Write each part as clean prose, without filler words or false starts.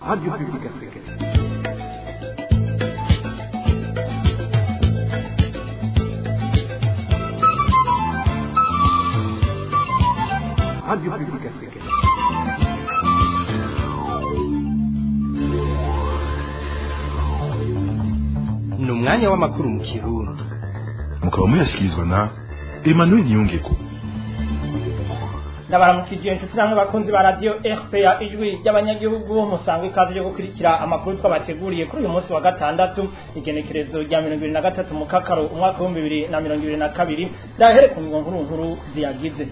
Radio Publique Africaine. Radio Publique Africaine. Ni umwanya w'amakuru mu Kirundi. Mukaba muyashyikirizwa na Emmanuel Niyongeko. Ndabaramukije inshuti namwe bakunzi ba radio RPA, Ijwi ry'Abanyagihugu. Musangwe ikaze ryo gukurikira amakuru twabateguriye kuri uyu munsi wa gatandatu, igenekerezo rya 2023 mu Kakaro, umwaka wa 2022. Ndahere ku ngingo nkuru nkuru ziyagize.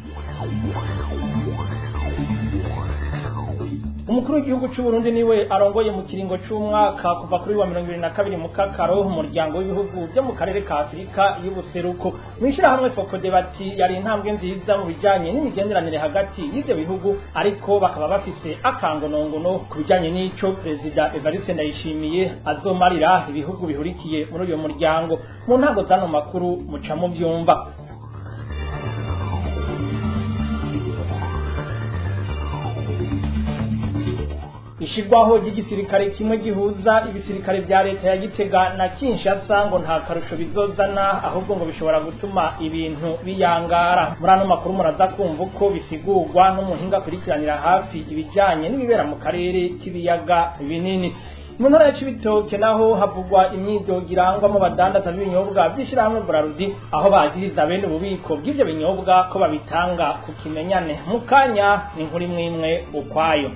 Umukuru w'igihugu c'u Burundi niwe arongoye mu kiringo c'umwaka kuva kuri wa 2022 mu Kakaro umuryango w'ibihugu byo mu karere ka Afrika y'ubuseruko. Mwishirahamwe Fokode bati yari intambwe nziza mu bijanye n'imigenderanire hagati y'ivyo bihugu, ariko bakaba bafise akangonongono ku bijanye n'ico Perezida Evariste Ndayishimiye azomarira ibihugu bihurikiye muri uyo muryango. Mu ntango zano makuru muca mu vyumva. Ishigwaho ry'igisirikare kimwe gihuza ibisirikare vya leta ya Gitega na Kinshasa ngo nta karusho bizozana, ahubwo ngo bishobora gutuma ibintu biyangara. Muri ano makuru muraza kumva uko bisigurwa n'umuhinga akurikiranira hafi ibijanye n'ibibera mu karere k'ibiyaga binini. Mu ntara ya Cibitoke naho havugwa imyidogo irangwa mu badandaza b'ibinyobwa vy'ishirahamwe Brarudi, aho bagiriza bene ububiko bw'ivyo binyobwa ko babitanga ku kimenyane. Mu kanya ni inkuru imwe imwe ukwayo.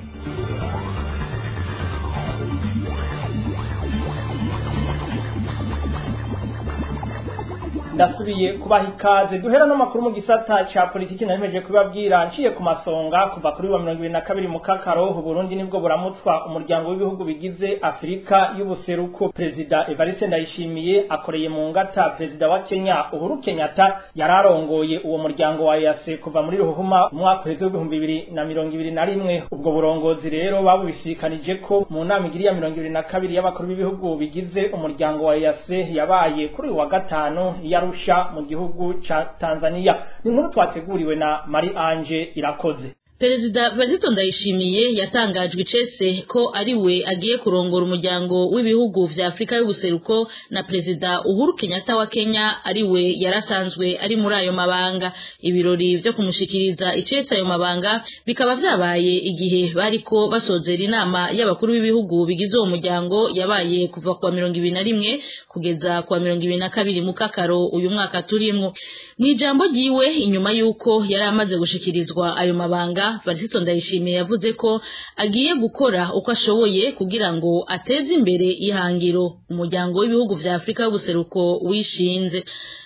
Ndasubiye kubaha ikaze. Duhera no makuru mu gisata ca politiki. Nabimeje kubabwira nciye ku masonga, kuva kuri wa 2022 mu Kakaro, Burundi nibwo buramutswa umuryango w'ibihugu bigize Afrika y'ubuseruko. Perezida Evariste Ndayishimiye akoreye mu ngata Perezida wa Kenya Uhuru Kenyatta, yararongoye uwo muryango wa EAC kuva muri ruhuma umwaka uheze w'2021. Ubwo burongozi rero babubisikanije ko mu nama igiri ya 2022 y'abakuru b'ibihugu bigize umuryango wa EAC yabaye kuri uyu wa gatanu ya Arusha mu gihugu ca Tanzania. Ni inkuru twateguriwe na Marie Ange Irakoze. Perezida Varisito Ndayishimiye yatangajwe icese ko ari we agiye kurongora umuryango w'ibihugu vya Afrika y'ubuseruko, na Perezida Uhuru Kenyatta wa Kenya ari we yarasanzwe ari muri ayo mabanga. Ibirori vyo kumushikiriza icese ayo mabanga bikaba vyabaye igihe bariko basozera inama y'abakuru b'ibihugu bigize uwo muryango, yabaye kuva kuwa 2021 kugeza kuwa 2022 mu Kakaro uyu mwaka turimwo. Mw'ijambo ryiwe inyuma yuko yari amaze gushikirizwa ayo mabanga, Varisito Ndayishimiye yavuze ko agiye gukora uko ashoboye kugira ngo ateze imbere ihangiro umuryango w'ibihugu vya Afrika y'ubuseruko wishinze.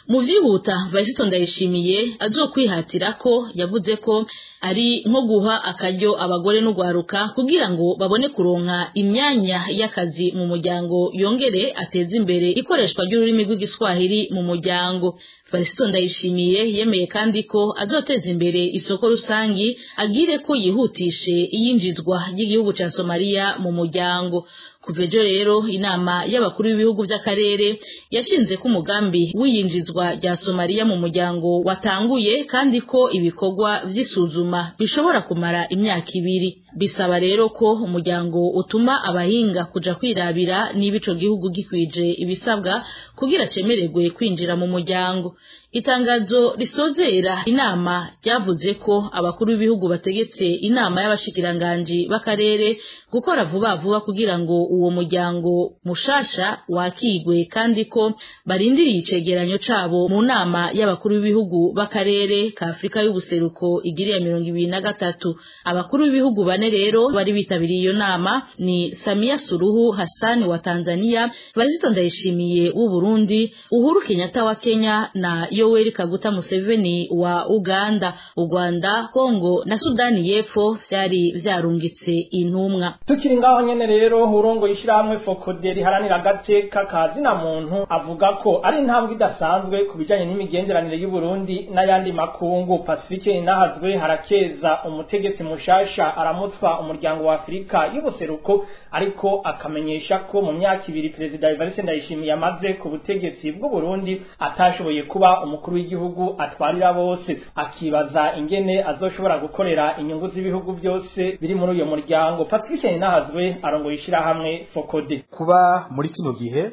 Mu vyihuta Varisito Ndayishimiye azokwihatira ko yavuze ko ari nko guha akaryo abagore n'ugwaruka kugira ngo babone kuronka imyanya y'akazi mu muryango, yongere ateze imbere ikoreshwa ry'ururimi rw'igiswahili mu muryango. Varisito Ndayishimiye yemeye kandi ko azoteza imbere isoko rusangi, agire ko yihutishe iyinjizwa ry'igihugu ca Somalia mu muryango. Kuva ejo rero inama y'abakuru b'ibihugu vy'akarere yashinze ko umugambi w'iyinjizwa rya Somalia mu muryango watanguye, kandi ko ibikorwa vy'isuzuma bishobora kumara imyaka ibiri. Bisaba rero ko umuryango utuma abahinga kuja kwirabira niba ico gihugu gikwije ibisabwa kugira cemererwe kwinjira mu muryango. Itangazo risozera inama ryavuze ko abakuru b'ibihugu bategetse inama y'abashikiranganji b'akarere gukora vuba vuba kugira ngo uwo muryango mushasha wakigwe, kandi ko barindiriye icegeranyo cabo mu nama y'abakuru b'ibihugu b'akarere ka Afrika y'ubuseruko igiri ya 2023. Abakuru b'ibihugu bane rero bari bitabiriye iyo nama ni Samia Suluhu Hassan wa Tanzania, Varisito Ndayishimiye w'u Burundi, Uhuru Kenyatta wa Kenya na Yoweri Kaguta Museveni wa Uganda. U Rwanda, Kongo na Sudani y'Epfo vyari vyarungitse intumwa. Tukiri ngaho nyene rero, urongo ishirahamwe Fokode riharanira agateka ka zina muntu avuga ko ari intambwe idasanzwe ku bijanye n'imigenderanire y'u Burundi n'ayandi makungu. Pacifique Ninahazwe harakeza umutegetsi mushasha aramutswa umuryango wa Afrika y'ubuseruko, ariko akamenyesha ko mu myaka ibiri Perezida Evariste Ndayishimiye amaze ku butegetsi bw'u Burundi atashoboye kuba umukuru w'igihugu atwarira bose, akibaza ingene azoshobora gukorera kurondera inyungu z'ibihugu byose biri muri uyo muryango. Pacifique Nahazwe arongoye ishirahamwe Fokode. Kuba muri kino gihe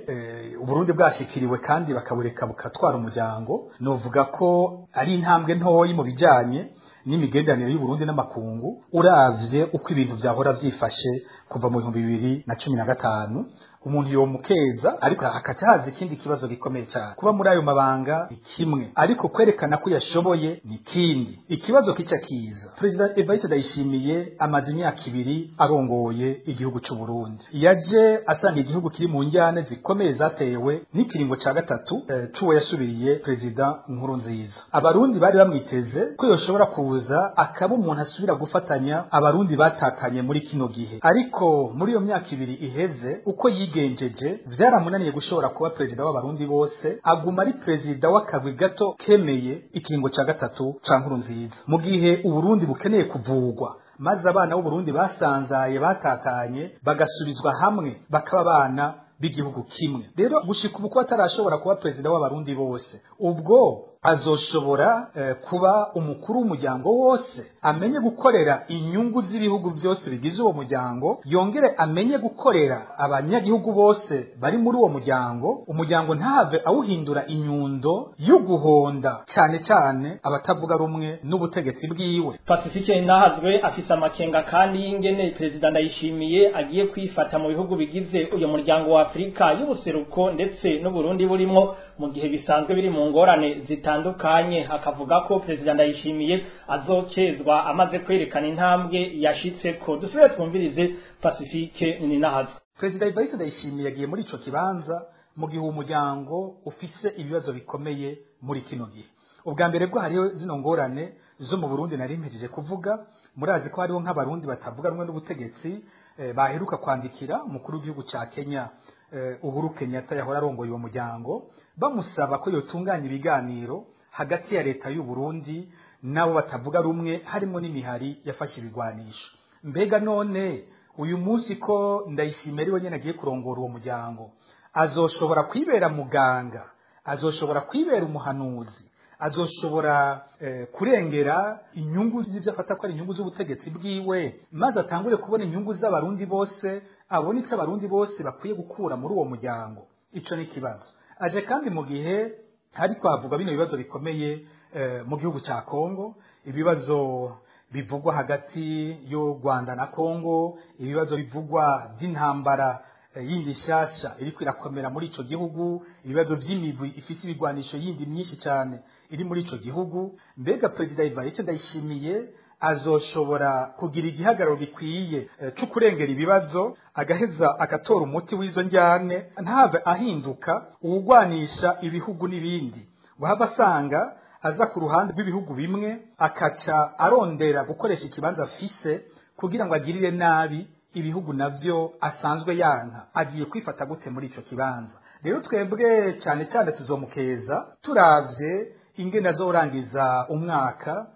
Uburundi bwashikiriwe kandi bakabureka bukatwara umuryango, novuga ko ari intambwe ntoyi mu bijanye n'imigenderanire y'u Burundi n'amakungu, uravye uko ibintu vyahora vyifashe kuva mu 2015. Umuntu yomukeza, ariko hakaca haza ikindi kibazo gikomeye cyane. Kuba muri ayo mabanga ni kimwe, ariko kwerekana ko yashoboye ni kindi. Ikibazo kica kiza, Perezida Evariste Ndayishimiye amaze imyaka 2 arongoye igihugu c'u Burundi. Yaje asanga igihugu kiri mu njyane zikomeye zatewe n'ikiringo ca gatatu c'uwo yasubiriye, Perezida Nkurunziza. Abarundi bari bamwiteze ko yoshobora kuza akaba umuntu asubira gufatanya abarundi batatanye muri kino gihe, ariko muri iyo myaka 2 iheze uko yigenjeje vyaramunaniye gushobora kuba perezida w'abarundi bose, aguma ari perezida w'akagwi gato kemeye ikiringo ca gatatu ca Nkurunziza, mu gihe Uburundi bukeneye kuvugwa maze abana b'Uburundi basanzaye batatanye bagasubizwa hamwe bakaba abana b'igihugu kimwe. Rero gushika ubu ko atarashobora kuba perezida w'abarundi bose, ubwo azoshobora kuba umukuru w'umuryango wose, amenye gukorera inyungu z'ibihugu byose bigize uwo muryango, yongere amenye gukorera abanyagihugu bose bari muri uwo muryango, umuryango ntave awuhindura inyundo yo guhonda cyane cyane abatavuga rumwe n'ubutegetsi bwiwe. Pacifique Nahazwe afise amakenga kandi y'ingene Perezida Ndayishimiye agiye kwifata mu bihugu bigize uyo muryango wa Afrika y'ubuseruko ndetse n'Uburundi burimo, mu gihe bisanzwe biri mu ngorane zitandukanye. Akavuga ko Perezida Ndayishimiye azokezwa amaze kwerekana intambwe yashitseko. Dusubire twumvirize Pacifique Ninahazwe. Perezida Evariste Ndayishimiye yagiye muri ico kibanza mu gihe umuryango ufise ibibazo bikomeye muri kino gihe. Ubwa mbere bwo hariho zino ngorane zo mu Burundi nari mpejeje kuvuga. Murazi ko hariho nk'abarundi batavuga rumwe n'ubutegetsi baheruka kwandikira umukuru w'igihugu ca Kenya, Uhuru Kenyatta, yahora arongoye uwo muryango, bamusaba ko yotunganya ibiganiro hagati ya leta y'u Burundi nabo batavuga rumwe, harimo n'imihari yafashe ibigwanisho. Mbega none uyu munsi ko Ndayishimiye ari we nyene agiye kurongora uwo muryango, azoshobora kwibera muganga, azoshobora kwibera umuhanuzi, azoshobora kurengera inyungu z'ibyo afata ko ari inyungu z'ubutegetsi bwiwe, maze atangure kubona inyungu z'abarundi bose, abone ico abarundi bose bakwiye gukura muri uwo muryango? Ico ni ikibazo. Aje kandi mu gihe hari kwavuga bino bibazo bikomeye mu gihugu ca Kongo, ibibazo bivugwa hagati y'u Rwanda na Kongo, ibibazo bivugwa by'intambara yindi nshasha iriko irakomera muri ico gihugu, ibibazo vy'imigwi ifise ibigwanisho yindi myinshi cyane iri muri ico gihugu. Mbega Perezida Evariste Ndayishimiye azoshobora kugira igihagararo gikwiye co kurengera ibibazo, agaheza agatora umuti w'izo njyane, ntave ahinduka uwugwanisha ibihugu n'ibindi, wahava asanga aza ku ruhande rw'ibihugu bimwe, akaca arondera gukoresha ikibanza afise kugira ngo agirire nabi ibihugu navyo asanzwe yanka? Agiye kwifata gute muri ico kibanza? Rero twebwe cyane cyane tuzomukeza turavye ingene azorangiza umwaka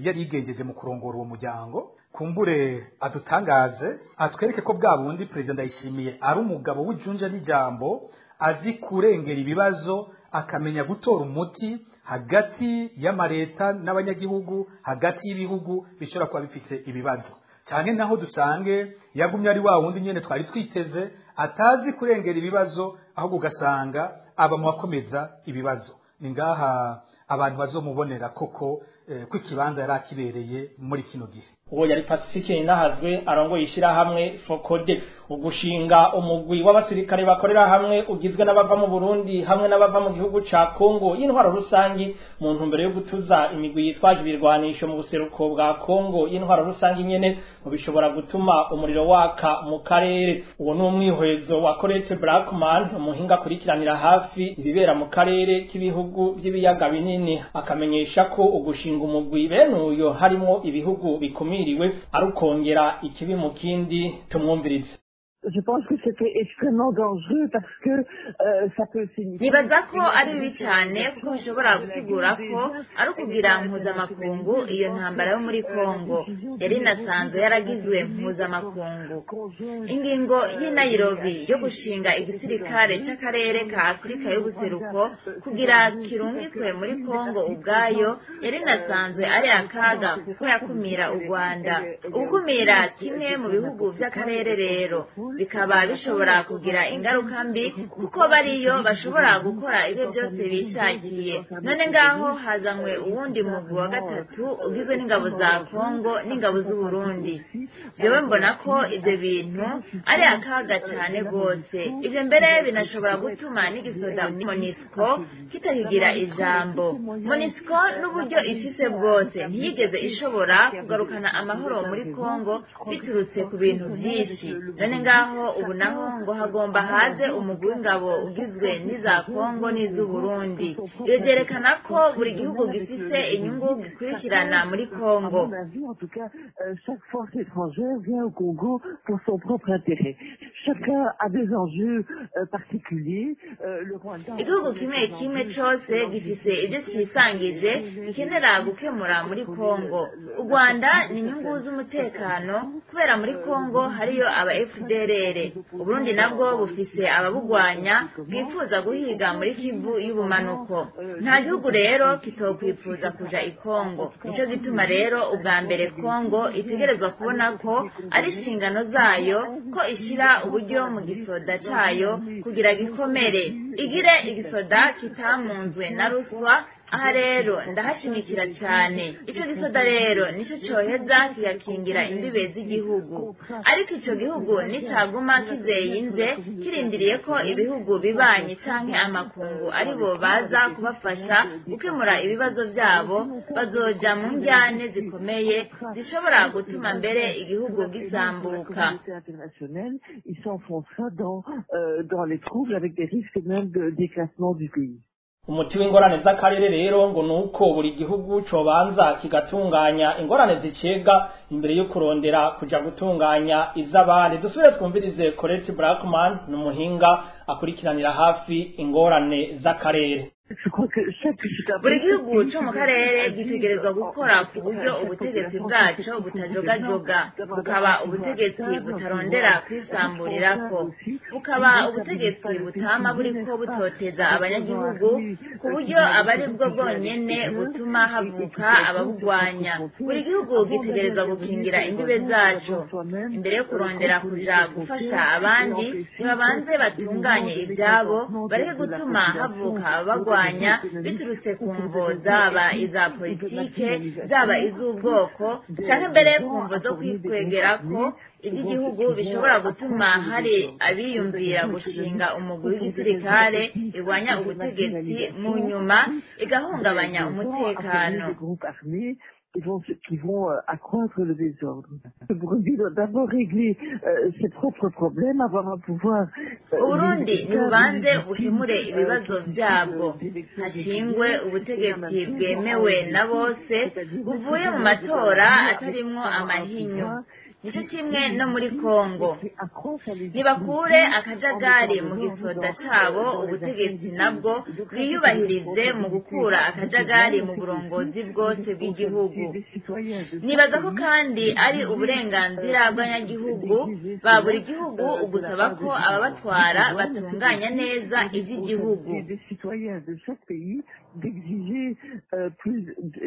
yari yigengeje mu kurongora uwo muryango. Kumbure adutangaze, atwereke ko bwa bundi Perezida Ndayishimiye ari umugabo w'ijunja n'ijambo, azi kurengera ibibazo, akamenya gutora umuti hagati y'amareta n'abanyagihugu, hagati y'ibihugu bishobora kuba bifise ibibazo, cyane naho dusange yagumye ari wa wundi nyene twari twiteze, atazi kurengera ibibazo, ahubwo ugasanga aba mu bakomeza ibibazo. Ni ngaha abantu bazomubonera koko ko ikibanza yari akibereye muri kino gihe. Uwo yari Pacifique Nahazwe arongoye ishirahamwe Fokode. Ugushinga umugwi w'abasirikare bakorera hamwe ugizwe n'abava mu Burundi hamwe n'abava mu gihugu ca Kongo y'intwaro rusangi, mu ntumbero yo gutuza imigwi yitwaje ibirwanisho mu buseruko bwa Kongo y'intwaro rusangi nyene, mu bishobora gutuma umuriro waka mu karere. Uwo ni umwihwezo wa Colette Blackman, umuhinga akurikiranira hafi ibibera mu karere k'ibihugu by'ibiyaga binini, akamenyesha ko ugushinga umugwi bene uyo harimo ibihugu bikumiriwe ari ukongera ikibi mu kindi. Tumwumvirize. Je pense que c'était extrêmement dangereux parce que ça peut signifier... Nibaza ko ari bibi cyane kuko bishobora gusigura ko ari ukugira mpuzamakungu iyo ntambara yo muri Kongo yari inasanzwe yaragizwe mpuzamakungu. Ingingo y'i Nairobi yo gushinga igisirikare c'akarere ka Afurika y'ubuseruko kugira kirungikwe muri Kongo ubwayo yari inasanzwe ari akaga kuko yakumira u Rwanda. Ugukumira kimwe mu bihugu vy'akarere rero bikaba bishobora kugira ingaruka mbi kuko bariyo bashobora gukora ibyo byose bishakiye. None ngaho hazanywe uwundi mugwi wa gatatu ugizwe n'ingabo za Kongo n'ingabo z'Uburundi. Jewe mbona ko ibyo bintu ari akaga cyane rwose. Ibyo mbere binashobora gutuma n'igisoda MONUSCO kitakigira ijambo. MONUSCO n'uburyo ifise bwose ntiyigeze ishobora kugarukana amahoro muri Kongo biturutse ku bintu byinshi. None ngaho ubu naho ngo hagomba haze umugwi w'ingabo ugizwe n'iza Kongo n'iz'Uburundi. Ibyo byerekana ko buri gihugu gifise inyungu gikurikirana muri Kongo. En tout cas, chaque force étrangère vient au Congo pour son propre intérêt. Chacun a des enjeux particuliers. Le Rwanda... Igihugu kimwe kimwe cose gifise ibyo cisangije gikenera gukemura muri Kongo. U Rwanda ni inyungu z'umutekano kubera muri Kongo hariyo aba FDLR. Uburundi nabwo bufise ababugwanya bwifuza guhiga muri Kivu y'ubumanuko. Nta gihugu rero kitokwifuza kuja i Kongo. Nico gituma rero ubwa mbere Kongo itegerezwa kubona ko ari inshingano zayo ko ishira uburyo mu gisoda cayo kugira gikomere, igire igisoda kitamunzwe na ruswa. Aha rero ndahashimikira cyane. Ico gisoda rero nico coheza kigakingira imbibe z'igihugu. Ariko ico gihugu nicaguma kizeyinze kirindiriye ko ibihugu bibanyi canke amakungu aribo baza kubafasha gukemura ibibazo vyabo, bazoja mu njyane zikomeye zishobora gutuma mbere igihugu gisambuka. Il s'enfoncera dans les troubles avec des risques même de déclassement du pays. Umuti w'ingorane z'akarere rero ngo nuko buri gihugu cobanza kigatunganya ingorane zicega imbere yo kurondera kuja gutunganya iz'abandi. Dusubire twumvirize Colette Blackman, n'umuhinga akurikiranira hafi ingorane z'akarere. Buri gihugu co mu karere gitegerezwa gukora ku buryo ubutegetsi bwaco butajogajoga, bukaba ubutegetsi butarondera kwisamburirako, bukaba ubutegetsi butama buriko butoteza abanyagihugu ku buryo abari bwo bwonyene butuma havuka ababugwanya. Buri gihugu gitegerezwa gukingira imbibe zaco imbere yo kurondera kuja gufasha abandi. Ntibabanze batunganye ivyabo, bareke gutuma havuka ababagwanya biturutse ku mvo zaba iza politike, zaba iz'ubwoko, canke mbere ku mvo zo kwikwegerako ivy'igihugu bishobora gutuma hari abiyumvira gushinga umugwi w'igisirikare igwanya ubutegetsi mu nyuma igahungabanya umutekano. Qui vont accroître le désordre. Le Burundi doit d'abord régler ses propres problèmes, avoir un pouvoir... Uburundi ntibubanze bukemure ibibazo vyabwo, hashingwe ubutegetsi bwemewe na bose buvuye mu matora atarimwo amahinyu. Nico kimwe no muri Kongo. Nibakure akajagari mu gisoda cabo, ubutegetsi nabwo bwiyubahirize mu gukura akajagari mu burongozi bwose bw'igihugu. Nibaza ko kandi ari uburenganzira bw'abanyagihugu ba buri gihugu ugusaba ko ababatwara batunganya neza ivy'igihugu.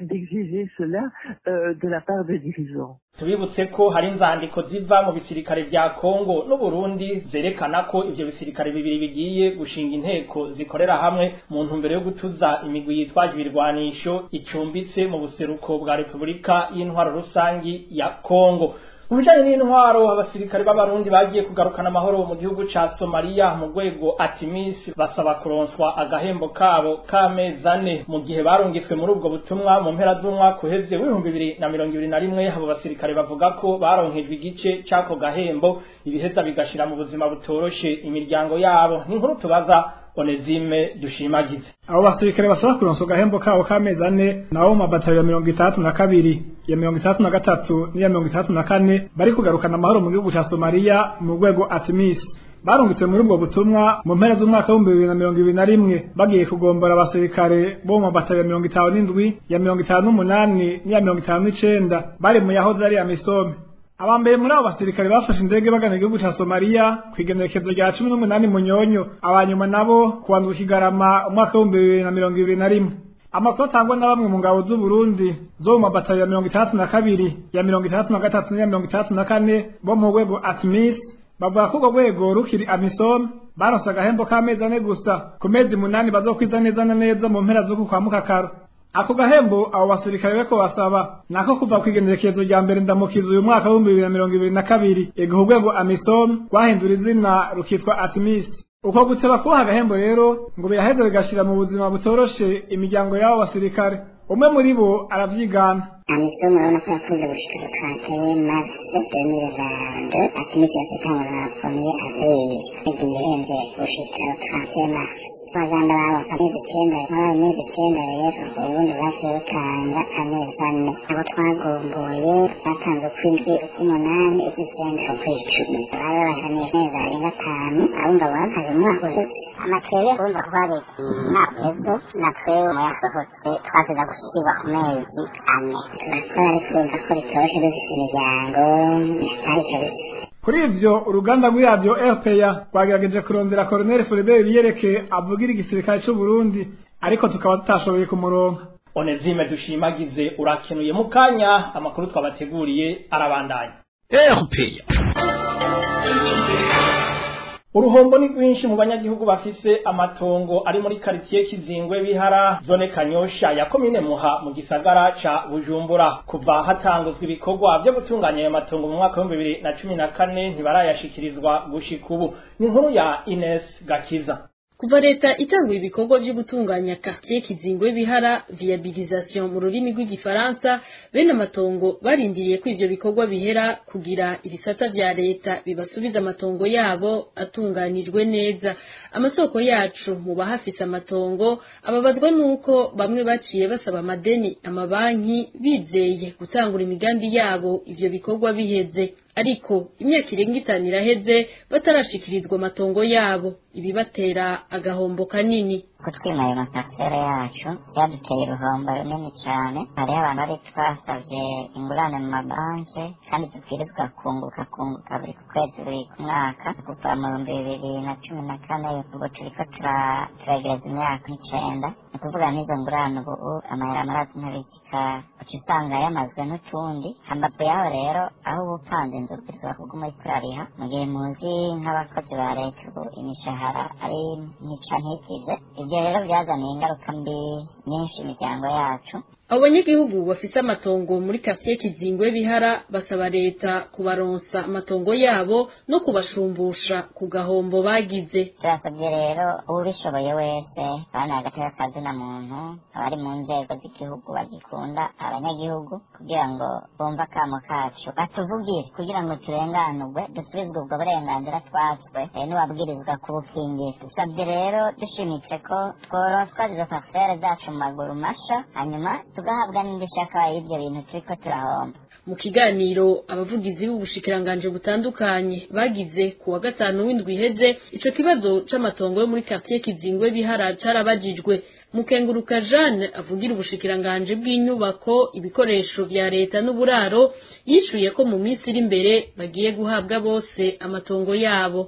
D'exiger cela de la part des dirigeants. Tubibutse ko hari inzandiko ziva mu bisirikare vya Kongo n'Uburundi zerekana ko ivyo bisirikare bibiri bigiye gushinga inteko zikorera hamwe mu ntumbero yo gutuza imigwi yitwaje ibirwanisho icumbitse mu buseruko bwa Repubulika y'Intwaro Rusangi ya Kongo. Mu bijanye n'intwaro, abasirikare b'Abarundi bagiye kugarukana amahoro mu gihugu ca Somalia mu rwego Atimis basaba kuronswa agahembo kabo k'amezi ane mu gihe barungitswe muri ubwo butumwa mu mpera z'umwaka uheze w'2021. Abo basirikare bavuga ko baronkejwe igice c'ako gahembo, ibiheza bigashira mu buzima butoroshe imiryango yabo. Ni inkuru tubaza Onezime Dushimagize. Abo basirikare basaba kuronsa gahembo kabo k'amezi ane nabo mu mabatari ya 62 ya 63 n'iya 64 bari kugarukana amahoro mu gihugu ca Somalia mu rwego ATMIS. Barungitse muri ubwo butumwa mu mpera z'umwaka w'ibihumbi 2021 bagiye kugombora abasirikare bo mu mabatari ya 57 ya 58 n'iya 59 bari mu yahoze ari AMISOM. Abambere muri abo basirikare bafashe indege bagana igihugu ca Somalia kw'igenekerezo rya 18 Munyonyo, abanyuma nabo kuwandwa Kigarama umwaka w'ibihumbi 2021. Amakuru atangwa na bamwe mu ngabo z'u Burundi zo mu mabatari ya 62 ya 63 n'iya 64 bo mu rwego ATMIS bavuga ko urwo rwego rukiri AMISOM baronse agahembo k'amezi ane gusa ku mezi 8 bazokwiza neza na neza mu mpera z'uku kwa Mukakaro. Ako gahembo abo basirikare beko basaba nako kuva kw'igenekerezo rya mbere ndamukiza uyu mwaka w'ibihumbi 2022 igihe urwego AMISOM rwahindura izina rukitwa ATMIS. Uko guteba kubaha agahembo rero ngo biraheza bigashira mu buzima butoroshe imiryango y'abo basirikare. Umwe muri bo aravyigana. AMISOM urabona ko yakunze gushika le 31 mars 2022, ATMIS yashitangwa na 1er avril, igihemvye gushika le 31 mars. Abaganda baronse amezi 9, muri ayo mezi 9 rero Uburundi bwaciye butanga amezi 4. Abo twagomboye batanze ukw'indwi, ukw'umunani, ukw'icenda, ukw'icumi. Bari babahaniye amezi arenga 5, abumva bafashe umwaka uheze. Amatwebwe urumva ko hari umwaka uheze, natwewe muyasohotse twateza gushikirwa ku mezi 4. Turakora ariko urumva ko bitoroshe dufise imiryango, ntitari kabisa. Kuri ivyo uruganda rw'iradiyo RPA rwagerageje kurondera Colonel Fulbert Biyereke avugira igisirikare c'u Burundi, ariko tukaba tutashoboye kumuronka. Onezime Dushimagize urakenuye. Mu kanya amakuru twabateguriye arabandanya. RPA. Uruhombo ni rwinshi mu banyagihugu bafise amatongo ari muri quartier Kizingwe Bihara zone Kanyosha ya komine Muha mu gisagara ca Bujumbura. Kuva hatanguzwa ibikorwa vyo gutunganya ayo matongo mu mwaka wa 2014 ntibarayashikirizwa gushika ubu. Ni inkuru ya Ines Gakiza. Kuva leta itanguye ibikorwa vyo gutunganya quartier Kizingwe Bihara, viabilisation mu rurimi rw'igifaransa, bene amatongo barindiriye ko ivyo bikorwa bihera kugira ibisata vya leta bibasubiza amatongo yabo atunganijwe neza. Amasoko yacu mu bahafise amatongo ababazwa nuko bamwe baciye basaba amadeni amabanki bizeye gutangura imigambi yabo ivyo bikorwa biheze. Ariko imyaka irenga 5 iraheze batarashikirizwa amatongo yabo, ibibatera agahombo kanini. Kutwima ayo maparsele yacu byaduteye uruhombo runini cyane. Hariho abantu bari twasavye ingurane mu mabanki kandi tubwirizwa kunguka buri ku kwezi buri ku mwaka kuva mu 2014, ubu turiko turagereza imyaka 9. Ni ukuvuga n'izo ngurane ubu amahera amarazi ntabikika, uca usanga yamazwe n'utundi. Hambavu yaho rero aho uba upanze inzu ubwirizwa kuguma uriko urariha, mu gihe muzi nk'abakozi ba leta ubu imishahara ari ntica ntikize. Ibyo rero byazaniye ingaruka mbi nyinshi imiryango yacu. Abo banyagihugu bafise amatongo muri quartier Kizingwe Bihara basaba leta kubaronsa amatongo yabo no kubashumbusha ku gahombo bagize. Turasabye rero uwubishoboye wese bana agateka kazina muntu abari mu nzego z'igihugu bagikunda abanyagihugu kugira ngo bumve akamo kacu batuvugire kugira ngo turenganurwe dusubizwe ubwo burenganzira twatswe n'uwabwirizwa kubukingira. Dusabye rero dushimitse ko tworonswa izo parcelle zacu mu maguru masha, hanyuma tugahabwa n'indishaka y'ibyo bintu turiko turahomba. Mu kiganiro abavugizi b'ubushikiranganje butandukanye bagize kuwa gatanu w'indwi iheze, ico kibazo c'amatongo yo muri quartier Kizingwe Bihara carabajijwe. Mukenguruka Jeanne avugira ubushikiranganje bw'inyubako, ibikoresho vya leta n'uburaro, yishuye ko mu minsi iri imbere bagiye guhabwa bose amatongo yabo.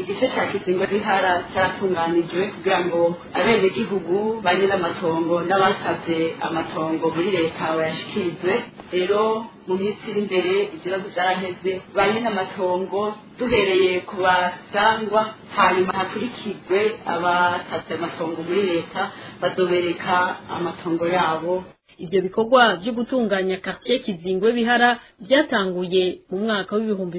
Igice ca Kizingwe Bihara caratunganijwe kugira ngo abenegihugu banyene amatongo n'abasavye amatongo muri leta bayashikirizwe. Rero mu minsi iri imbere ibibazo vyaraheze, banyene amatongo duhereye ku basangwa, hanyuma hakurikirwe abasavye amatongo muri leta bazobereka amatongo yabo. Ivyo bikorwa vyo gutunganya quartier Kizingwe Bihara vyatanguye mu mwaka w'ibihumbi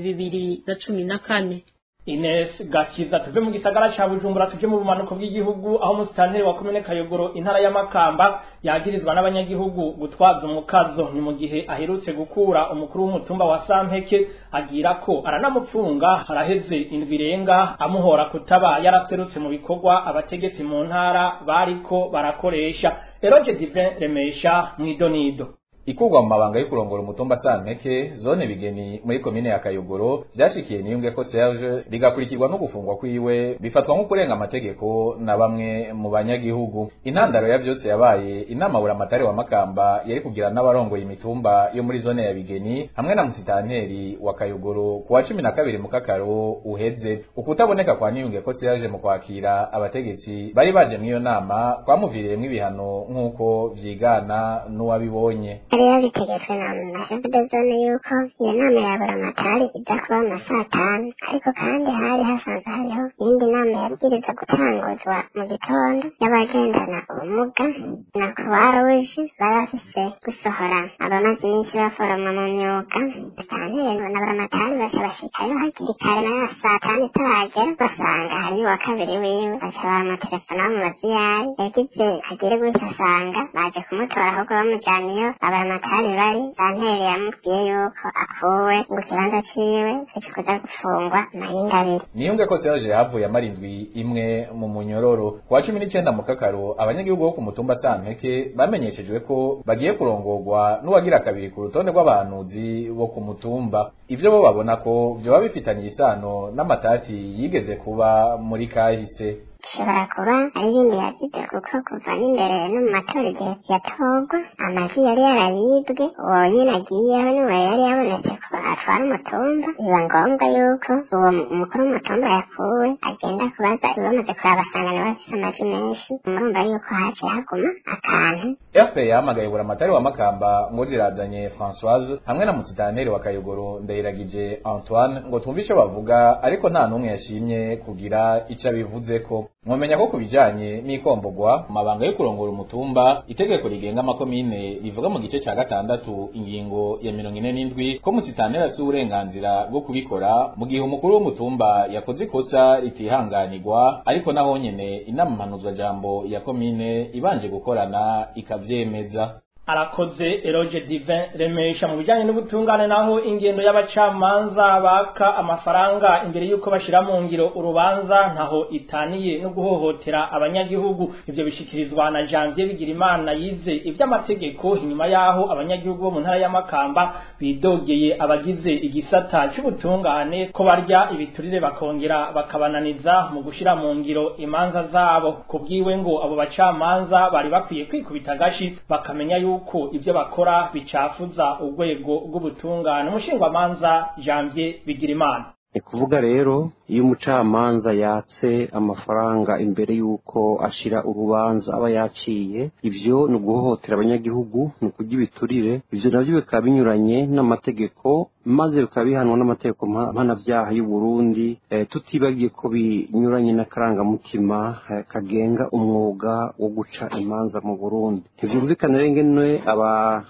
2014. Ines Gakiza. Tuve mu gisagara ca Bujumbura tuje mu bumanuko bw'igihugu, aho musitanteri wa komine Kayogoro intara ya Makamba yagirizwa n'abanyagihugu gutwaza umukazo. Ni mu gihe aherutse gukura umukuru w'umutumba wa Sampeke agira ko aranamupfunga haraheze indwi irenga amuhora kutaba yaraserutse mu bikorwa abategetsi mu ntara bariko barakoresha. Eroge Divin Remesha mwidonido. Ikurwa mu mabanga yo kurongora umutumba Sampeke zone Bigeni muri komine ya Kayogoro vyashikiye Niyunge ko Serge bigakurikirwa no gufungwa kwiwe bifatwa nko kurenga amategeko na bamwe mu banyagihugu. Intandaro ya vyose yabaye inama buramatari wa Makamba yari kugira n'abarongoye imitumba yo muri zone ya Bigeni hamwe na musitanteri wa Kayogoro kuwa 12 mu Kakaro uheze. Ukutaboneka kwa Niyunge ko Serge mu kwakira abategetsi bari baje mw'iyo nama kwamuviriyemwo ibihano nk'uko vyigana n'uwabibonye. Rero bitegetswe na chef de zone yuko iyo nama ya buramatari iza kuba mu saa tanu, ariko kandi hari hasanzwe hariho iyindi nama yabwirizwa gutanguzwa mu gitondo y'abagendana ubumuga na croix rouge bari bafise gusohora abamaze iminsi baforomwa mu myuga. Musitanteri na buramatari baca bashikayo hakiri kare na saa tanu itaragera, basanga hariyo uwa kabiri wiwe, baca baramutelefona bamubaza iyo ari, yagize agire gutya asanga baje kumutora ahubwo bamujana iyo abamatari bari. Santeri yamubwiye yuko akuwe mu kibanza ciwe ico kuza gufungwa mahinga abiri. Niyunge ko Serge yahavuye amara indwi imwe mu munyororo. Kuwa 19 mu Kakaro abanyagihugu bo ku mutumba Sampeke bamenyeshejwe ko bagiye kurongorwa n'uwagira kabiri ku rutonde rw'abahanuzi bo ku mutumba. Ivyo bo babona ko vyoba bifitanye isano n'amatati yigeze kuba muri kahise. Bishobora kuba ari ibindi yazize, kuko kuva n'imbere no mu matora igihe yatorwa amajwi yari yarayibwe, uwo nyine agiyeho niwe yari yabonetse ko atwara umutumba. Biba ngombwa yuko uwo mukuru w'umutumba yakuwe agenda kubaza, bamaze kuraba basanga niwe afise amajwi menshi, murumva yuko haciye haguma akantu. FPR yahamagaye buramatari wa Makamba ngo zirazanye Françoise hamwe na musitanteri wa Kayogoro Ndayiragije Antoine ngo twumve ico bavuga, ariko nta n'umwe yashimye kugira ico abivuzeko. Mwomenya ko kubijanye n'ikombogwa mabanga yo kurongora umutumba, itegeko rigenga amakomine rivuga mu gice ca 6 ingingo ya 47 ko musitanteri afise uburenganzira bwo kubikora mu gihe umukuru w'umutumba yakoze ikosa ritihanganirwa, ariko naho nyene inama mpanuzwa jambo ya komine ibanje gukorana ikavyemeza. Arakoze Eroge Divin Remesha. Mu bijanye n'ubutungane naho, ingendo y'abacamanza baka amafaranga imbere yuko bashira mu ngiro urubanza ntaho itaniye no guhohotera abanyagihugu. Ivyo bishikirizwa na Janvier Bigirimana yize ivy'amategeko, inyuma yaho abanyagihugu bo mu ntara ya Makamba bidogeye abagize igisata c'ubutungane ko barya ibiturire bakongera bakabananiza mu gushira mu ngiro imanza zabo. Kubwiwe ngo abo bacamanza bari bakwiye kwikubita gashi bakamenya yuko ibyo bakora bicafuza urwego rw'ubutungane. Umushingwamanza Janvier Bigirimana: Ni kuvuga rero iyo umucamanza yatse amafaranga imbere y'uko ashira urubanza aba yaciye, ivyo ni uguhohotera abanyagihugu, ni ukurya ibiturire. Ivyo navyo bikaba binyuranye n'amategeko, maze bikaba bihanwa n'amategeko mpanavyaha y'u Burundi, tutibagiye ko binyuranye n'akarangamutima kagenga umwuga wo guca imanza mu Burundi. Ntivyumvikana rero ingene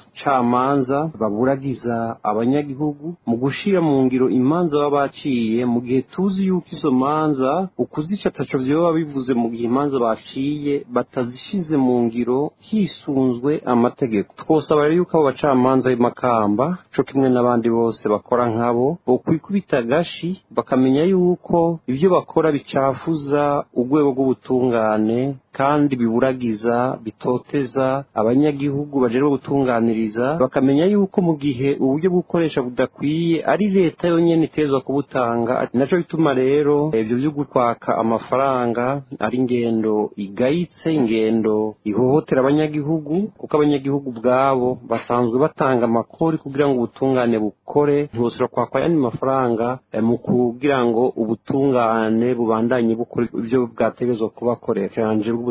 abacamanza baburagiza abanyagihugu mu gushira mu ngiro imanza baba baciye, mu gihe tuzi yuko izo manza ukuzica ataco vyoba bivuze mu gihe imanza baciye batazishize mu ngiro hisunzwe amategeko. Twosaba rero yuko abo bacamanza b'imakamba co kimwe n'abandi bose bakora nkabo bokwikubita agashi, bakamenya yuko ivyo bakora bicafuza urwego rw'ubutungane kandi biburagiza, bitoteza abanyagihugu bajerwe gutunganiriza, bakamenya yuko mu gihe uburyo bwo gukoresha budakwiye ari leta yonyene itezwa kubutanga. Naco bituma rero ivyo vyo gukwaka amafaranga ari ingendo igayitse, ingendo ihohotera abanyagihugu, kuko abanyagihugu ubwabo basanzwe batanga amakori kugira ngo ubutungane bukore. Ntibosubira kwakwa ayandi mafaranga mu kugira ngo ubutungane bubandanye bukora ivyo bwategerezwa kubakorera.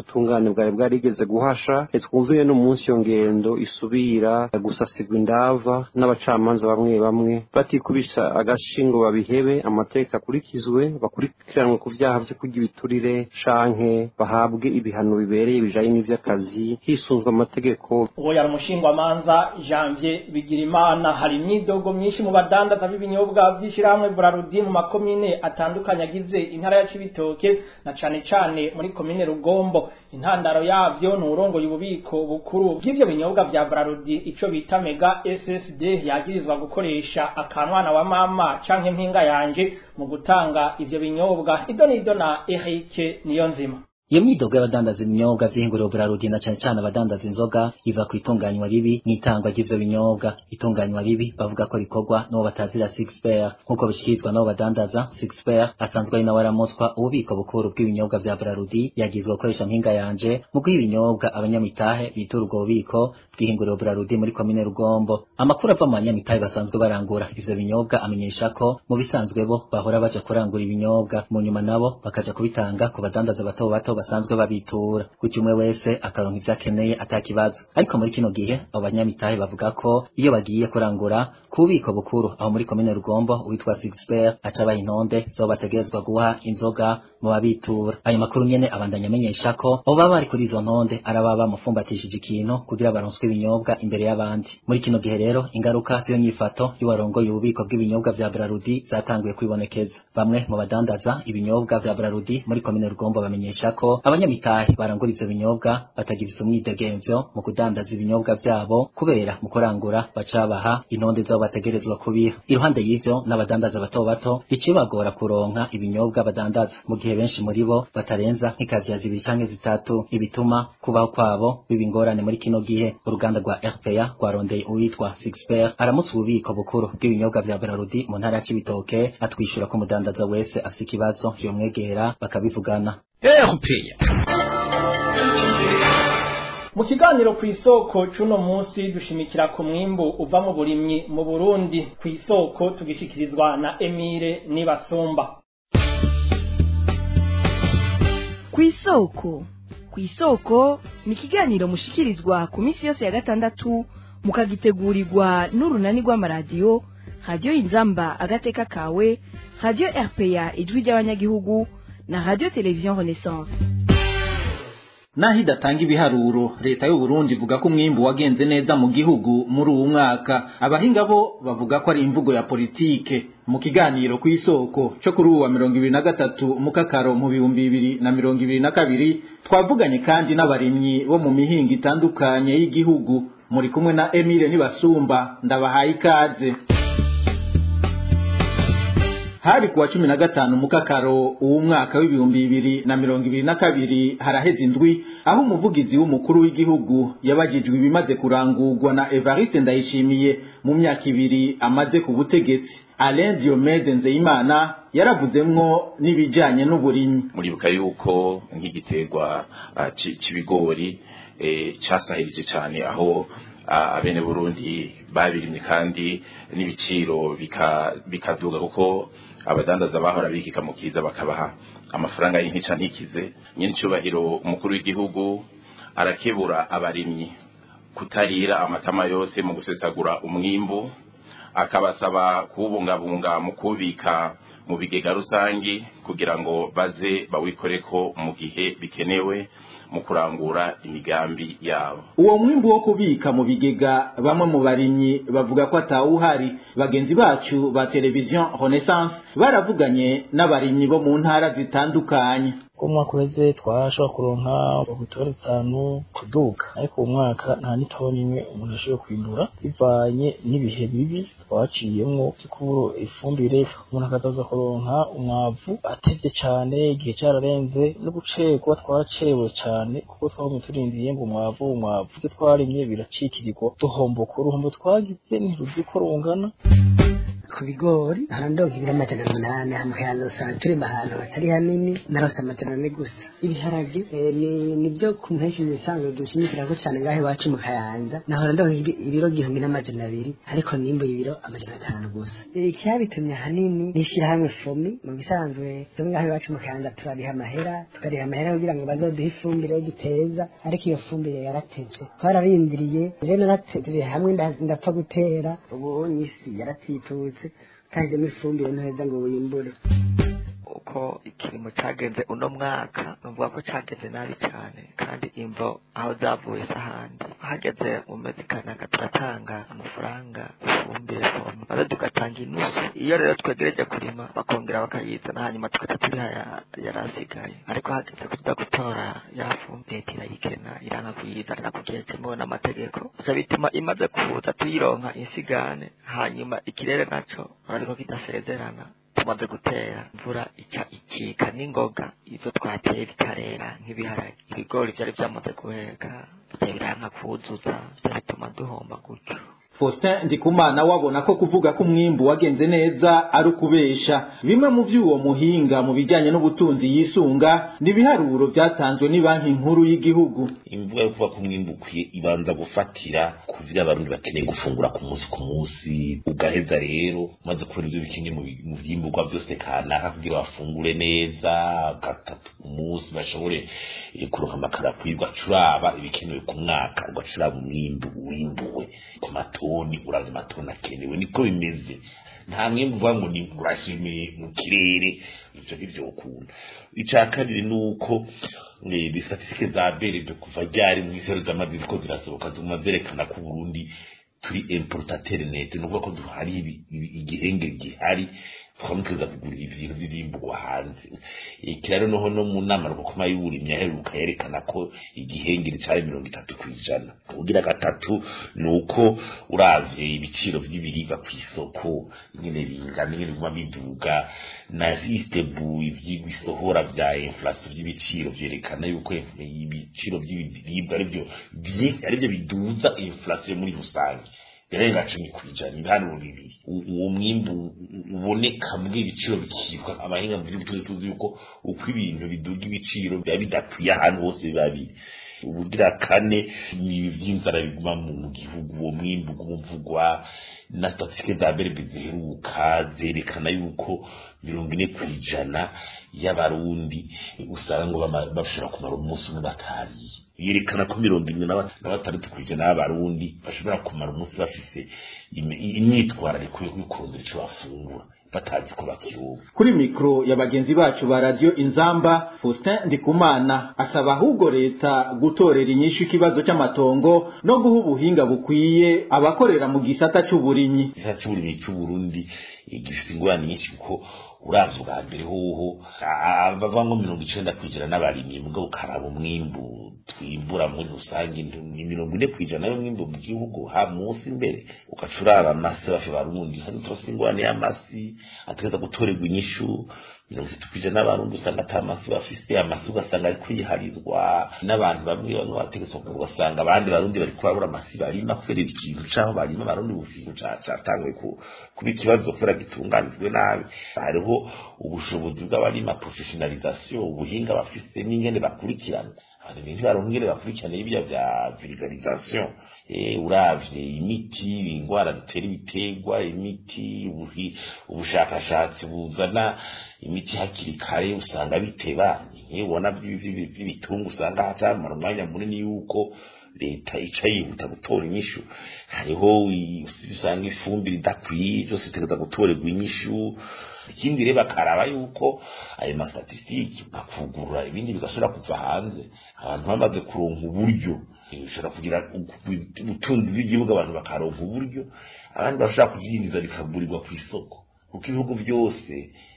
bw'ubutungane bwari bwarigeze guhasha. Twumviye no munsi iyo ngendo isubira gusasigwa indava n'abacamanza bamwe bamwe batikubisa agashi ngo babihebe, amategeko akurikizwe, bakurikiranwe ku vyaha vyo kurya ibiturire canke bahabwe ibihano bibereye bijanye n'ivy'akazi hisunzwe amategeko. Uwo yari umushingwamanza Janvier Bigirimana. Hari imyidogo myinshi mu badandaza b'ibinyobwa vy'ishirahamwe Brarudi mu makomine atandukanye agize intara ya Cibitoke na cane cane muri komine Rugombo. Intandaro yavyo ni urongoye ububiko bukuru bw'ivyo binyobwa vya Brarudi, ico bita Mega SSD, yagirizwa gukoresha akanwana wa mama canke mpinga yanje mu gutanga ivyo binyobwa. Idonido na Eric Niyonzima. Iyo myidogo y'abadandaza ibinyobwa vy'ihinguriro Brarudi na cane cane abadandaza inzoga iva ku itunganywa ribi n'itangwa ry'ivyo binyobwa. Itunganywa ribi bavuga ko rikorwa n'uwo batazira Sixpair, nk'uko bishikirizwa n'abo badandaza. Sixpair asanzwe ari nawe aramutswa ububiko bukuru bw'ibinyobwa vya Brarudi, yagizwe gukoresha mpinga yanje mu guha ibinyobwa abanyamitahe bitura ubwo bubiko bw'ihinguriro Brarudi muri komine Rugombo. Amakuru ava mu banyamitahe basanzwe barangura ivyo binyobwa amenyesha ko mu bisanzwe bo bahora baja kurangura ibinyobwa, mu nyuma nabo bakaja kubitanga ku badandaza bato bato basanzwe babitura, gutyo umwe wese akaronka ivyo akeneye atakibazo. Ariko muri kino gihe abo banyamitahe bavuga ko iyo bagiye kurangura ku bubiko bukuru aho muri komine Rugombo, uwitwa Sixbert aca abaha intonde z'abo bategerezwa guha inzoga mu babitura. Ayo makuru nyene abandanya amenyesha ko abo baba bari kuri izo ntonde ari ababa bamufumbatishije ikintu kugira baronswe ibinyobwa imbere y'abandi. Muri kino gihe rero ingaruka z'iyo nyifato y'uwarongoye ububiko bw'ibinyobwa vya Brarudi zatanguye kwibonekeza. Bamwe mu badandaza ibinyobwa vya Brarudi muri komine Rugombo bamenyesha ko abanyamitahe barangura ivyo binyobwa batagifise umwidegemvyo mu kudandaza ibinyobwa vyabo, kubera mu kurangura bacabaha intonde zabo bategerezwa kubiha. Iruhande y'ivyo, n'abadandaza bato bato bicibagora kuronka ibinyobwa badandaza, mu gihe benshi muri bo batarenza nk'ikaziya zibiri canke zitatu, ibituma kubaho kwabo biba ingorane muri kino gihe. Uruganda rwa RPA rwarondeye uwitwa Sixpair aramutse ububiko bukuru bw'ibinyobwa vya Brarudi mu ntara ya Cibitoke, atwishura ko umudandaza wese afise ikibazo yomwegera bakabivugana. Mu kiganiro ku isoko c'uno munsi dushimikira ku mwimbu uva mu burimyi mu Burundi. Ku isoko tugishikirizwa na Emile Nibasumba. Ku isoko ni ikiganiro mushikirizwa ku minsi yose ya gatandatu, mukagitegurirwa n'urunani rw'amaradiyo Radio Inzamba agateka kawe, Radio RPA ijwi ry'abanyagihugu na Radio Television Renaissance. Naho idatanga ibiharuro, leta y'u Burundi ivuga ko umwimbu wagenze neza mu gihugu muri uwu mwaka. Abahinga bo bavuga ko ari imvugo ya politike. Mu kiganiro ku isoko cyo kuri uwa 2023 mukakaro mu 2022 twavuganye kandi n'abarimyi bo mu mihinga itandukanye y'igihugu. Muri kumwe na Emile Nibasumba, ndabahaye ikaze. Hari kuwa 15 mukakaro uwu mwaka w'ibihumbi 2022, haraheze indwi aho umuvugizi w'umukuru w'igihugu yabajijwe ibimaze kurangurwa na Evariste Ndayishimiye mu myaka ibiri amaze ku butegetsi. Alain Diomede Nzeyimana yaravuzemwo n'ibijanye n'uburimyi. Muribuka yuko nk'igiterwa c'ibigori casahirije cane, aho abene Burundi babirimye kandi n'ibiciro bikaduga, kuko abadandaza bahora bikika mu kiza bakabaha amafaranga y'intica ntikize. Nyincubahiro umukuru w'igihugu arakebura abarimyi kutarira amatama yose mu gusesagura umwimbu, akabasaba kuwubungabunga mu kubika mu bigega rusangi kugira ngo baze bawikoreko mu gihe bikenewe mu kurangura imigambi yabo. Uwo mwimbu wo kubika mu bigega bamwe mu barimyi bavuga ko atawuhari. Bagenzi bacu ba Television Renaissance baravuganye n'abarimyi bo mu ntara zitandukanye. Ko mwaka uheze twashobora kuronka ubutore zitanu kuduga, ariko uwo mwaka nta n'itoni imwe umuntu ashoboye kwimbura bivanye n'ibihe bibi twaciyemwo vyo kubura ifumbire, umuntu akazaza kuronka umwavu atevye cane, igihe cararenze, no gucerwa twaracerewe cane kuko twagumye turindiye ngo umwavu ivyo twarimye biracikirirwa, duhomboka uruhombo twagize ntiruzi ko rungana. Ku bigori nahora ndonka ibiro 800, mu Kayanza usanga turima ahantu hatari hanini, narose 400 gusa. Ibiharage nibyo ku mpeshyi mu bisanzwe dushimikirako cane ngaho iwacu mu Kayanza, nahora ndonka ibiro 1200, ariko nimbuye ibiro 500 gusa. Icyabitumye ahanini ni ishirahamwe FOMI. Mu bisanzwe twebwe ngaho iwacu mu Kayanza turariha amahera, tukariha amahera kugira ngo bazoduhe ifumbire yo duteza, ariko iyo fumbire yaratevye, twararindiriye. Je naratereye hamwe ndapfa gutera, ubu isi yaratitutse, utashizemo ifumbire ntuheza ngo wimbure. Uko ikirimo cagenze uno mwaka, nuvuga ko cagenze nabi cane, kandi imvo aho zavuye sahandi hageze mu mezi kanaka turatanga amafaranga ifumbire FOMI, maze tugatanga inusu. Iyo rero twegereje kurima bakongera bakayizana, hanyuma tugaca turiha yarasigaye. Ariko hageze kuza gutora ya fumbire, leta irayikena, iranga kuyizana ku gihe cemewe n'amategeko. Bica bituma imaze kuza tuyironka insigane, hanyuma ikirere naco urariko kidasezerana. Tumaze gutera, imvura ica ikika n'ingoga, ivyo twateye bitarera, nk'ibiharage, ibigori vyari vyamaze guheka, bica biranka kuzuza, bica bituma duhomba gutyo. Faustin Ndikumana wabona ko kuvuga ko umwimbu wagenze neza ari ukubesha. Bimwe mu vy'uwo muhinga mu bijanye n'ubutunzi yisunga ni ibiharuro vyatanzwe ni Banki Nkuru y'igihugu. Imvuga yo kuvuga ko umwimbu ukwiye ibanza gufatira ku vyo abarundi bakeneye gufungura ku munsi ku munsi, ugaheza rero umaze kubona ivyo bikeneye mu vyimburwa vyose kanaka kugira bafungure neza gatatu ku munsi, bashobore kuronka amakara akwiye, ugacuraba ibikenewe ku mwaka, ugacuraba umwimbu wimbuwe ku matoni, uravye amatoni akenewe. Niko bimeze, nta mwimbu uvuga ngo ni urashimiye mu kirere, ivyo ntivyokunda. Ica kabiri ni uko statistique za BRB kuva ryari mw'isero z'amazi ziko zirasohoka, ziguma zerekana ko Burundi turi importateur net, ni ukuvuga ko hari igihenge gihari, tukamuteza kugura ibintu vy'imburwa hanze. Ikiraro noho no mu nama rukoma y'uburimyi aheruka yerekana ko igihengeri cari 30%. Kugira gatatu nuko uravye ibiciro vy'ibiribwa kw'isoko ingene bingana, ingene biguma biduga, na istebu ivyigwa isohora vya inflation vy'ibiciro vyerekana yuko ibiciro vy'ibiribwa arivyo vyinshi, arivyo biduza inflation muri rusange, birenga 10%. Ibiharuro bibiri, uwo mwimbu uboneka muri ibiciro bikibwa. Abahinga mu by'ubutunzi tuzi yuko uko ibintu biduga ibiciro biba bidakwiye ahantu hose biba biri. Ubugira kane ni ibi vy'inzara biguma mu gihugu, uwo mwimbu uguma na statistique za BRB ziheruka zerekana yuko 40% y'abarundi usanga ngo bashobora kumara umunsi umwe batariye. Yerekana ko 76% y'abarundi bashobora kumara umunsi bafise imyitwarariko yo kurondera ico bafungura, batazi ko bakironka. Kuri mikro ya bagenzi bacu ba Radio Inzamba, Faustin Ndikumana asaba ahubwo leta gutorera inyishu ikibazo c'amatongo no guha ubuhinga bukwiye abakorera mu gisata c'uburimyi. Igisata c'uburimyi c'Uburundi gifise ingorane nyinshi, kuko uravye ubwa mbere hoho bava ngo 90% n'abarimyi, mugabo ukaraba umwimbu twimbura muri rusange ni 40% y'umwimbu mu gihugu ha munsi imbere. Ugaca uraba amasi bafi barundi, hano turafise ingorane y'amasi ategereza gutorerwa inyishu. 30% n'abarundi usanga ata masi bafise, amasi ugasanga ari kwiharizwa n'abantu bamwe bamwe bategetse, ugasanga abandi barundi bariko barabura amasi barima kubera ikintu c'aho barima. Abarundi ubu ikintu catanguye kuba ikibazo kubera gitunganijwe nabi. Hariho ubushobozi bw'abarima, professionalisation, ubuhinga bafise n'ingene bakurikirana abantu ntibaronka ingene bakurikirana ibya vya vulgarisation. Uravye imiti, ingwara zitera ibiterwa, imiti, ubushakashatsi buzana imiti hakiri kare usanga biteba. Nkibona vy'ibitungu usanga hacamara umwanya munini yuko leta ica yihuta gutora inyishu. Hariho usanga ifumbire idakwiye, byose bitegereza gutorerwa inyishu. Ikindi rero bakaraba yuko ayo mastatistiki bakugurura ibindi bigasubira kuva hanze, abantu bamaze kuronka uburyo ushobora kugira ubutunzi bw'igihugu, abantu bakaronka uburyo, abandi bashobora kuvyinjiza bikagurirwa ku isoko. Kuko ibihugu byose,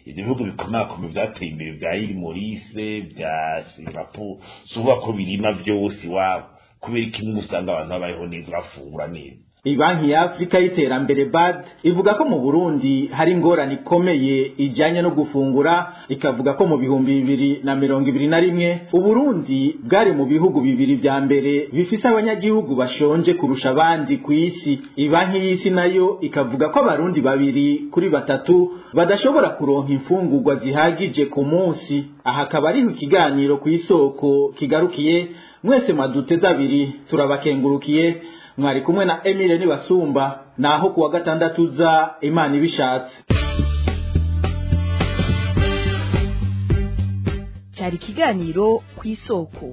ivyo bihugu bikomakomeye vyateye imbere vya Île Maurice, vya Singapore, si ukuvuga ko birima vyose iwabo, kubera kimwe usanga abantu babayeho neza, bafungura neza. Ibanki ya Afrika y'iterambere BAD ivuga ko mu Burundi hari ingorane ikomeye ijanye no gufungura, ikavuga ko mu 2021 Uburundi bwari mu bihugu bibiri vya mbere bifise abanyagihugu bashonje kurusha abandi ku isi. Ibanki y'isi nayo ikavuga ko abarundi 2 kuri 3 badashobora kuronka imfungurwa zihagije ku munsi. Aha akaba ariho ikiganiro ku isoko kigarukiye. Mwese mwaduteze abiri turabakengurukiye. Mwari kumwe na Emile Nibasumba, naho kuwa gatandatu za Imana ibishatse. Cyari ikiganiro ku isoko.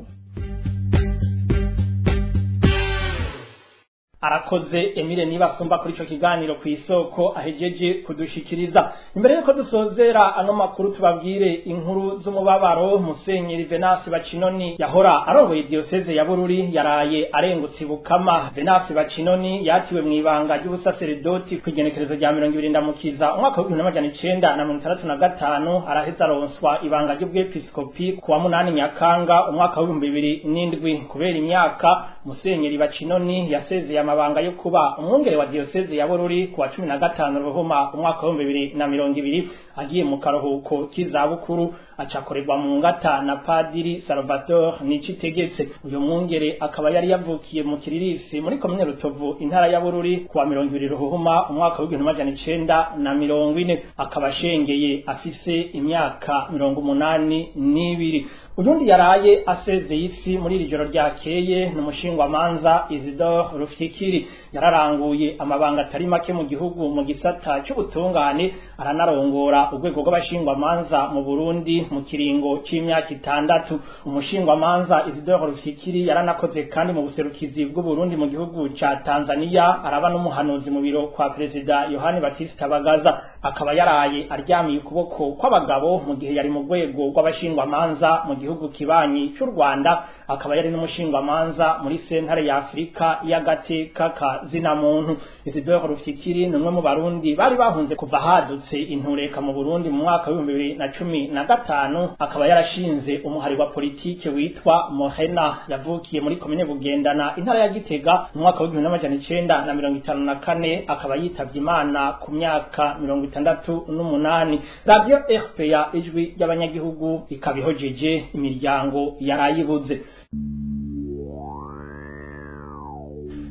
Arakoze Emile Nibasumba kuri ico kiganiro ku isoko ahejeje kudushikiriza. Imbere yuko dusozera ano makuru tubabwire inkuru z'umubabaro. Musenyeri Venance Bacinoni yahora arongoye diocese ya Bururi yaraye arengutse Bukama. Venance Bacinoni yatiwe mu ibanga ry'ubusaseredoti ku igenekerezo rya 20 Ndamukiza umwaka wa 1965, araheza aronswa ibanga ry'ubwepiskopi ku wa 8 Nyakanga umwaka wa 2007. Kubera imyaka, Musenyeri Bacinoni yasezeye amabanga yo kuba umwungere wa diocese ya Bururi ku wa 15 Ruhuma umwaka wa 2020, agiye mu karuhuko k'izabukuru, acakorerwa mu ngata na Padiri Salvatore Nicitegetse. Uyu mwungere akaba yari yavukiye mu Kiririsi muri komine Rutovu intara ya Bururi ku wa 20 Ruhuma umwaka wa 1940, akaba ashengeye afise imyaka 82. Uyundi yaraye asezeye isi muri iri joro ryakeye ni umushingwamanza Isidore Rufyikiri. Yararanguye amabanga atari make mu gihugu mu gisata cy'ubutungane, aranarongora urwego rw'abashingwamanza mu Burundi mu kiringo c'imyaka 6. Umushingwamanza Isidore Rufyikiri yaranakoze kandi mu buserukizi bw'u Burundi mu gihugu ca Tanzania, araba n'umuhanuzi mu biro kwa Perezida Yohani Batista Bagaza. Akaba yaraye aryamiye ukuboko kw'abagabo mu gihe yari mu rwego rw'abashingwamanza mu gihugu kibanyi cy'u Rwanda, akaba yari n'umushingwamanza muri sentare ya Afrika y'agateka ka zina muntu. Isidore Rufyikiri ni umwe mu Barundi bari bahunze kuva hadutse intureka mu Burundi mu mwaka wa 2015, akaba yarashinze umuhari wa politike witwa Mohena. Yavukiye muri komine Bugendana intara ya Gitega mu mwaka wa 1954, akaba yitavye Imana ku myaka 68. Radio RPA ijwi ry'abanyagihugu ikaba ihojeje imiryango yarayibuze.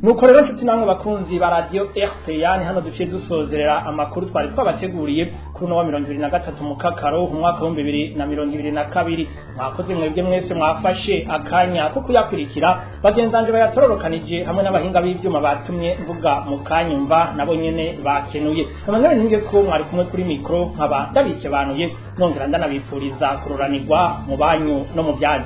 Nuko rero nshuti namwe bakunzi ba Radio RPA, ni hano duciye dusozerera amakuru twari twabateguriye kuri no wa 2023 mukakaro umwaka wa 2022. Mwakoze mwebwe mwese mwafashe akanya ko kuyakurikira. Bagenzanje bayatororokanije hamwe n'abahinga b'ivyuma batumye mvuga mukanyumva nabo nyene bakenuye. Amanyane ninge ko mwari kumwe kuri micro nkaba ndabikebanuye nongera ndanabipfuriza kuroranirwa mu banyu no mu byanyu.